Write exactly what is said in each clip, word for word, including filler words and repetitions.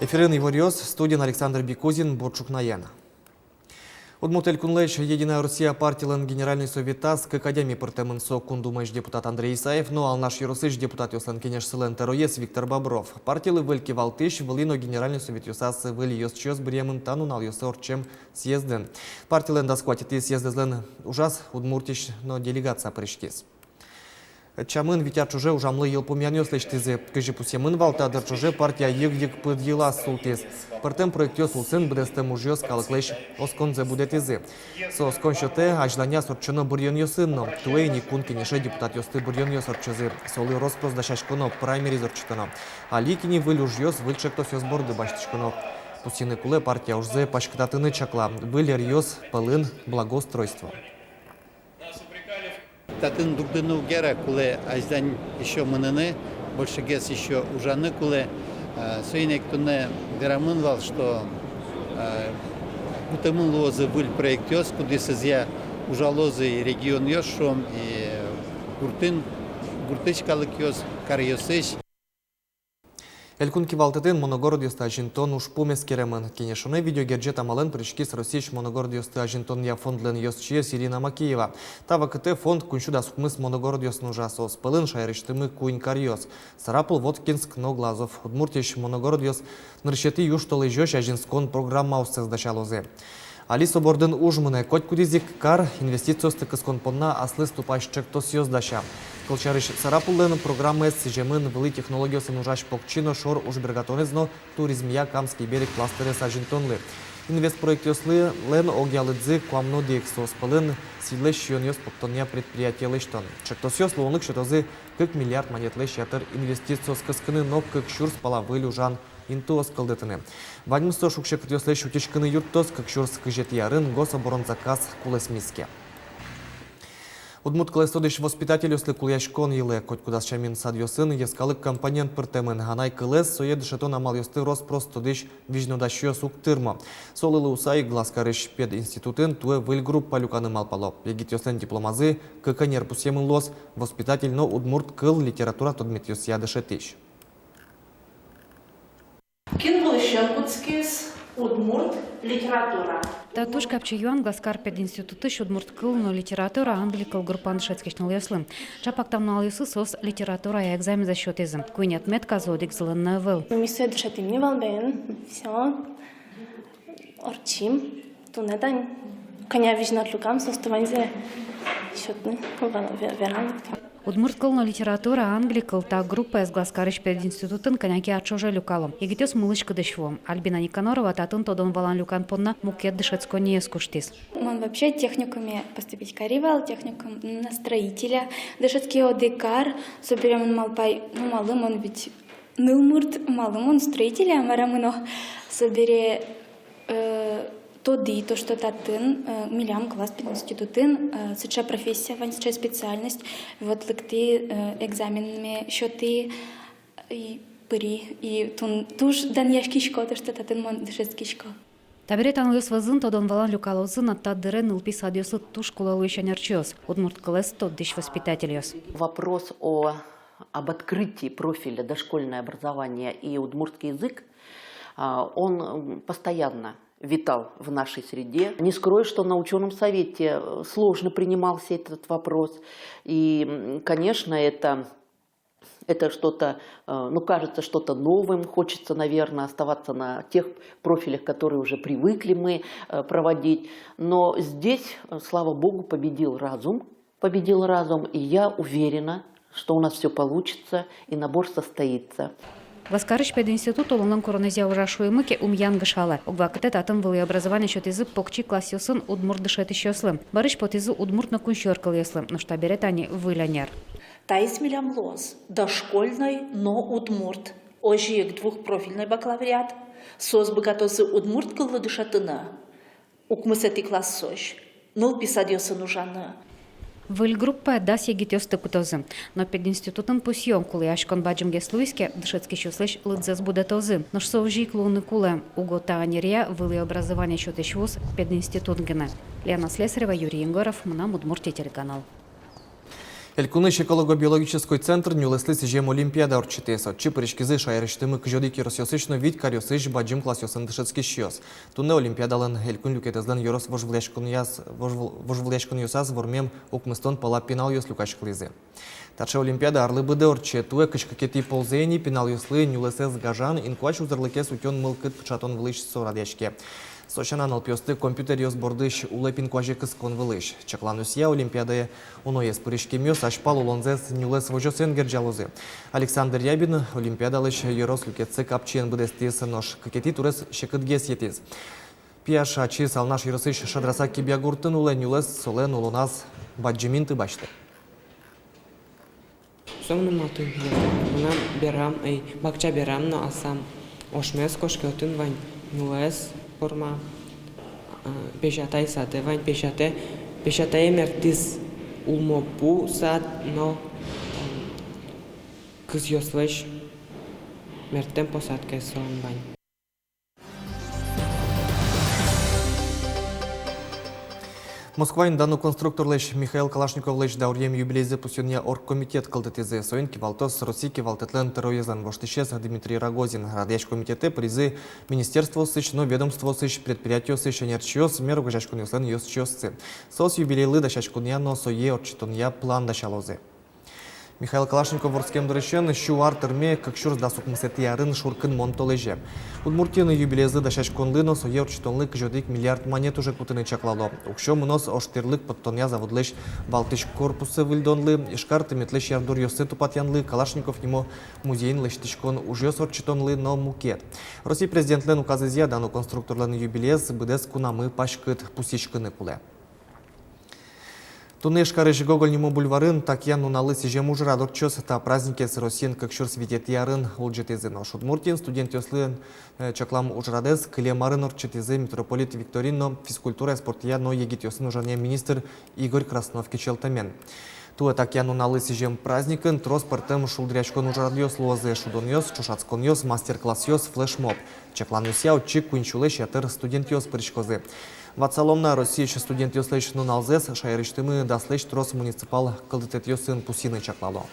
Эфирын иворъёс, студиын Александр Бикузин. Бур ӵукнаен. Удмурт Элькунлэсь «Единая Россия» партилэн генеральной советаз кык адями пыртэмын. Со Кун Думаысь депутат Андрей Исаев но Алнаш ёросысь депутатъёслэн кенешсылэн тӧроез Виктор Бобров. Партилы выль кивалтӥсь, вылӥ но генеральной советъёсаз выль ёзчиос быръемын та нуналъёсы ортчем съездын. Партилэн дас куатетӥ съездызлэн ужаз Удмуртиысь но делегация пыриськиз. Ӧтчамын вить ар ӵоже ужамлы йылпумъянъёс лэсьтӥзы. Кызьы пусъемын вал, та дыр ӵоже партия йыг-йыг пыд йылаз султӥз. Пӧртэм проектъёс улсын быдэстэм ужъёс калыклэсь осконзэ будэтӥзы. Со оскон сётэ азьланяз ортчоно быръёнъёсын но. Туэ ини Кун Кенеше депутатъёсты быръёнъёс ортчозы. Солы рос-прос дасяськоно, праймериз ортчытоно. Али ик ини выль ужъёс, выль ӵектосъёс борды басьтӥськоно. Пусйыны кулэ, партия ужзэ паськытатыны чакла. Выль ӧръёс пӧлын благоустройство. Татын дугдыны уг яра, кулэ азьлань ещё мыныны, большегес ещё ужаны кулэ. Э, соин ик туннэ верамын вал, что, э, кутэмын луозы выль проектъёс, кудъёсызъя ужалозы и регионъёс, шуом, и гуртын, гуртысь калыкъёс, каръёсысь. Элькун кивалтэтын моногородъёсты азинтон ужпум эскеремын. Кенешонэ видеогерӟет амалэн пыриськиз Россиысь моногородъёсты азинтонъя фондлэн ёзчиез Ирина Макеева. Та вакытэ фонд куинь сю дас укмыс моногородъёсын ужа, соос пӧлын шаерысьтымы куинь каръёс: Сарапул, Воткинск но Глазов. Удмуртиысь моногородъёс нырысетӥ южтолэзёзь азинскон программаоссэс дасялозы. Али со бордын уж мынэ. Котькудӥз ик кар инвестициосты кыскон понна аслыз тупась ӵектосъёс дася. Кылсярысь, Сарапуллэн программаез сӥземын вылӥ технологиосын ужась покчи но шор ужбергатонэз но туризмъя Камский берег кластерез азинтонлы. Инвестпроектъёслэн огъя лыдзы куамын одӥг, соос пӧлын сӥльлэсь сиёнъёс поттонъя предприятие лэсьтон. Ӵектосъёс луонлык сётозы кык миллиард манетлэсь ятыр инвестициос кыскыны но кык сюрс пала выль ужан интыос кылдытыны. Ваньмыз со шуг-секытъёслэсь утиськыны юрттоз, кык сюрс кызетӥ арын гособоронзаказ кулэсмиз ке. Удмурт кылэз тодӥсь воспитательёслы кулэяськон йылэ. Котькудаз сямен садъёсын йӧскалык компонент пыртэмын. Анай кылэз, сое дышетон амалъёсты рос-прос тодӥсь визьнодасьёс уг тырмо. Солы луыса ик Глазкарысь пединститутын туэ выль группа люканы малпало. Егитъёслэн дипломазы кык ӧнер пусъемын луоз: воспитатель но удмурт кыл, литература тодметъёсъя дышетӥсь. Кин луысен кутскиз удмурт литература? Та туж капчи юан Глазкар пединститутысь удмурт кыл но литература, англи кыл группаын дышетскись нылъёслы. Чапак та нуналъёсы соос литературая экзамензэс сётӥзы. Куинь отметказы одӥгзылэн но ӧвӧл. Ми сое дышетӥм ни вал бен, всё. Ортчим, туннэ тань кӧня визьнод люкам, соосты ваньзэ сётыны вал, ве-, вераны лыктӥм. Удмурт кыл но литература, англи кыл — та группаез Глазкарысь пединститутын кӧня ке ар ӵоже люкало. Егитъёс мылысь-кыдысь вуо. Альбина Никанорова татын тодон-валан люкан понна мукет дышетсконниез куштӥз. Мон вообще техникуме поступить кари вал, техникум на строителя. Дышетски одӥг ар, собере мон малпай, ну, малы мон ведь нылмурт, малы мон строителя, мар-а мыно. Собере, э, тодӥ то, что татын, э, милям Глаз пединститутын, э, сыӵе профессия вань, сыӵе специальность. Вот лыктӥ, э, экзаменме сётӥ и пыри. И тун-, туж данъяськисько то, что татын мон дышетскисько. Табере та нылъёс вӧзын тодон-валан люкалозы на та дыре нылпи садъёслы туж кулэ луись ӧнерчиос — удмурт кылэз тодӥсь воспитательёс. Вопрос о, об открытии профиля «Дошкольное образование и удмуртский язык», а, он, м, постоянно витал в нашей среде. Не скрою, что на учёном совете, э, сложно принимался этот вопрос. И, м, конечно, это Это что-то, э, ну, кажется что-то новым, хочется, наверное, оставаться на тех профилях, которые уже привыкли мы, э, проводить. Но здесь, э, слава богу, победил разум, победил разум, и я уверена, что у нас всё получится, и набор состоится. Глазкарысь пединститут улонлэн куронэзъя ужа шуимы ке, ум янгышалэ. Уг вакытэ татын вылӥ образование сётӥзы покчи классъёсын удмурт дышетӥсьёслы. Бӧрысь потӥзы удмурт но кунсьӧр кылъёслы, нош табере тани выль ӧнер. Таиз милям луоз дошкольной но удмурт, озьы ик двухпрофильной бакалавриат. Соос быгатозы удмурт кыллы дышетыны укмысэтӥ классозь, нылпи садъёсын ужаны. Выль группае дас егитъёсты кутозы. Но пединститутын пусъё: кулэяськон бадӟымгес луиз ке, дышетскисьёслэсь лыдзэс будэтозы. Нош со озьы ик луыны кулэ. Уго та ӧнеръя вылӥ образование сётӥсь вуз пединститут гинэ. Лена Слесарева, Юрий Егоров, «Мынам Удмуртие» телеканал. Элькунысь эколого-биологической центр нюлэслы сӥзем олимпиада ортчытӥз. Отчы пыриськизы шаерысьтымы кызь одӥг ёросъёсысь но вить каръёсысь бадӟым классъёсын дышетскисьёс. Туннэ олимпиадалэн элькун люкетэзлэн ёрос вожвылъяськонъяс-, вожвыл-, вожвылъяськонъёсаз вормем укмыстон пала пиналъёс люкаськылӥзы. Таӵе олимпиада арлы быдэ ортче. Туэ кызь кыкетӥ ползэ ини. Пиналъёслы нюлэсэз гажан, инкуазь узырлыкез утён мылкыд пыӵатон вылысь со радъяське. Со сяна, нылпиосты компьютеръёс бордысь улэп инкуазе кыскон вылысь. Чакланъёсъя, олимпиадае уноез пыриськемъёс азьпал улонзэс нюлэс возёсын герӟалозы. Александр Рябин олимпиадалэсь ёрос люкетсэ капчиен быдэстӥз, нош кыкетӥ турез секытгес йӧтӥз. Пияш ачиз Алнаш ёросысь Шадрасак-Кибья гуртын улэ. Нюлэс солэн улоназ бадӟым инты басьтэ. Со мыным алтын. Мынам берам, эй, бакча берам но асам ошмес кошке, отын вань нюлэс порма, а, песятай садэ вань, песятай, песятае мерттӥз улмопу сад но, а, кызъёслэсь мерттэм посадкаез солэн вань. Москваын дано конструкторлэсь Михаил Калашниковлэсь дауръем юбилейзэ пусъёнъя оргкомитет кылдытӥзы. Соин кивалтоз Россия кивалтэтлэн тӧроезлэн воштӥсез Дмитрий Рогозин. Радъясь комитетэ пыризы министерствоосысь но ведомствоосысь, предприятиосысь ӧнерчиос, мер огазеяськонъёслэн ёзчиоссы. Соос юбилейлы дасяськонъя но сое ортчытонъя план дасялозы. Михаил Калашников вордскем дырысен сю ар тырме, кык сюрс дас укмысэтӥ арын шуркынмон толэзе. Удмуртиын юбилейзэ дасяськонлы но сое ортчытонлы кызь одӥг миллиард манет уже кутыны чаклало. Уксё мыноз ожтӥрлык поттонъя заводлэсь валтӥсь корпуссэ выльдонлы, Ижкар тыметлэсь ярдуръёссэ тупатъянлы, Калашников нимо музейын лэсьтӥськон ужъёс ортчытонлы но мукет. Россия президентлэн указэзъя дано конструкторлэн юбилеез быдэс кунамы паськыт пусйиськыны кулэ. Туннэ Ижкарысь Гоголь нимо бульварын Татьян нуналлы сӥзем ужрад ортчоз. Та праздникез Россиын кык сюрс витетӥ арын улӟытӥзы, нош Удмуртиын студентъёслэн, э, чаклам ужрадэз кылем арын ортчытӥзы митрополит Викторин но физкультурая, спортъя но егитъёсын ужанъя министр Игорь Краснов кичӧлтэмен. Туэ Татьян нуналлы сӥзем праздникын трос пӧртэм шулдыръяськон ужрадъёс луозы: шудонъёс, ӵошатсконъёс, мастер-классъёс, флешмоб. Чакланъёсъя, отчы куинь сюлэсь ятыр студентъёс пыриськозы. Ватсалом на, Россиысь студентъёслэсь нуналзэс шаерысьтымы даслэсь трос муниципал кылдытэтъёсын пусйыны чаклало.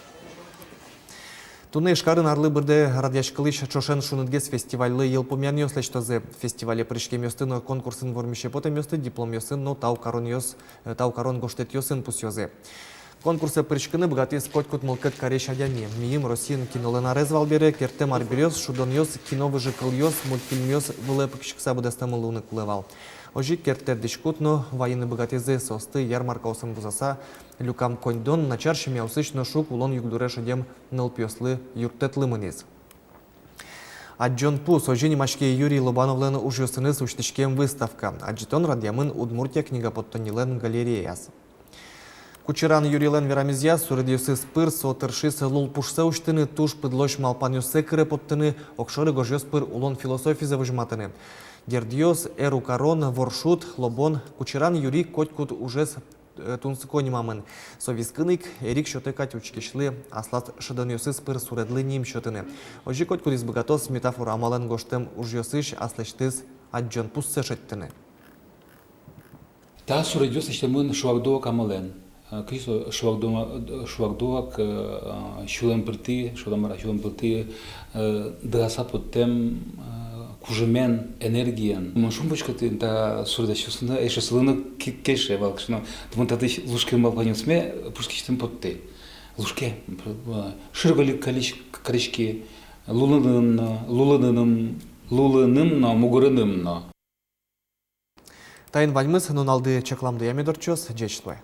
Туннэ Ижкарын арлы быдэ радъяськылӥсь «Ӵошен шунытгес» фестивальлы йылпумъянъёс лэсьтозы. Фестивале пыриськемъёсты но конкурсын вормисе потэмъёсты дипломъёсын но тау каронъёс, э, тау карон гожтэтъёсын пусъёзы. Конкурсэ пыриськыны быгатӥз котькуд мылкыд карись адями. Мийым Россиын кинолэн арез вал бере, керттэм арбериос, шудонъёс, кино выжыкылъёс, мультфильмъёс вылэ пыкиськыса быдэстэмын луыны кулэ вал. Озьы ик керттэт дӥськут но вайыны быгатӥзы. Соосты ярмаркаосын вузаса люкам коньдон, начар семьяосысь но шуг улон югдуре шедем нылпиослы юрттэтлы мынӥз. «Адӟон пус» — озьы нимаське Юрий Лобановлэн ужъёсыныз усьтӥськем выставка. Адӟытон радъямын «Удмуртия» книга поттоннилэн галереяз. Кучеран Юрилэн верамезъя, суредъёсыз пыр со тыршиз лулпушсэ усьтыны, туж пыдлось малпанъёссэ кыре поттыны, огшоры гожъёс пыр улон философизэ возьматыны. Гердъёс, эру карон, воршуд, лобон — Кучеран Юри котькуд ужез, э, тунсыко нимамын. Со вискын ик эрик сётэ кадь учкисьлы аслаз шӧдонъёсыз пыр суредлы ним сётыны. Озьы котькудӥз быгатоз метафора амалэн гожтэм ужъёсысь аслэсьтыз адӟон пуссэ шедьтыны. Та суредъёс лэсьтэмын шуак-дуак амалэн. Э, кызьы со шуак-дуак, шуак-дуак, э, сюлэм пыртӥ, шуод-а, мар-а, сюлэм пыртӥ, э, дыраса поттэм, э, кужымен, энергиен. Мон шумпотӥсько, тӥни та суредъёсыныз, эшшо солэн ке-, кельше вал, кышно, тӥни татысь лушкем малпанъёсме пушкысьтым поттэ. Лушке, э, шыргольык кариське, кариське, лулыным но, лулыным, лулыным но, мугорыным но. Таин ваньмыз. Нуналды чакламдыя мед ортчоз. Ӟеч луэ.